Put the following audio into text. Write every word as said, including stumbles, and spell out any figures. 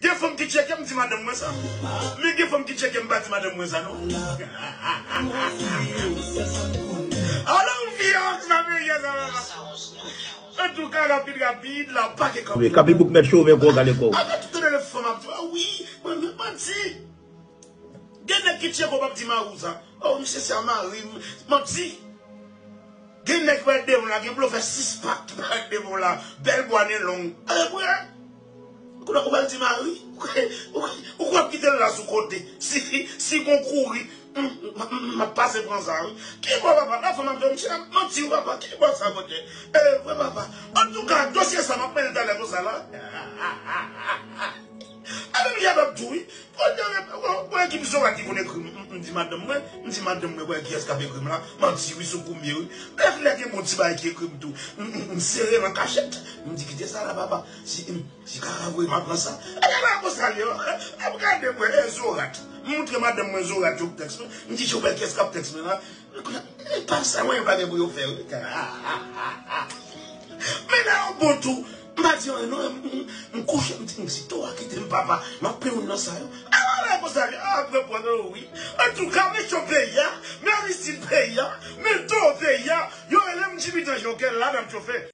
Gen fanm ki tcheke m, di madanm mwen sa. Men gen fanm ki tcheke m, pa di madanm mwen sa non. Ala yon fi a, sa fè yè sa papa. Antouka, rapid, rapid, la pa gen kanpe. Kanpe bouk mèt chove kò, gade kò. Apa tout tande lè fanm ap di, ah wi, mwen, mwen manti. Gen nèg ki tcheke w, p ap di mari w sa. Oh, misye se a mari m. Manti. Gen nèg ki parèt devan w la, gen blofè sis pat ki parèt devan w la, bèl bwa nen long. E vre. Kounye a ou pral di mari, ou kwè, ou kwè, ou kwè w ap kite l la sou kote. Si, si gon kouri, m, m, m, m ap pase pran sa wi. Ki bò papa, la fanm ap di, misye ap manti wi papa, ki bò sa pote? E vre papa. Antouka, dosye sa m ap mennen talè konsa la. Epi m kapab di w wi. Mwen, mwen, mwen, ekip Zorat ki konn ekri m, m, m di madanm mwen, m di madanm mwen, wè kiyès k ap ekri m la, manti wi, sou koumye wi. Lè, lè gen bon ti bagay ki ekri m tou, m, m, m sere l an kachèt, m di kite sa la papa, si, m, si kaka voye m ap pran sa. E lè bagay konsa l ye, ap gade mwen, e Zorat. M montre madanm mwen Zorat yo k tèks mwen, m di, "Jowèl, kiyès k ap tèks mwen la?" E pa sa, mwen, yo pa gen pou yo fè wi. Men lè yo bon tou, m pa di anyen non, m, m, m kouche, m di, m di, "To a kite m papa, m ap plen youn nan sa yo." Alò lè konsa, yo ap reponn, "Oh wi." Antouka, men cho peyi a, men Aristide peyi a, men to peyi a, yo rele m Jimmy Tanjou, kè la n ap chofe.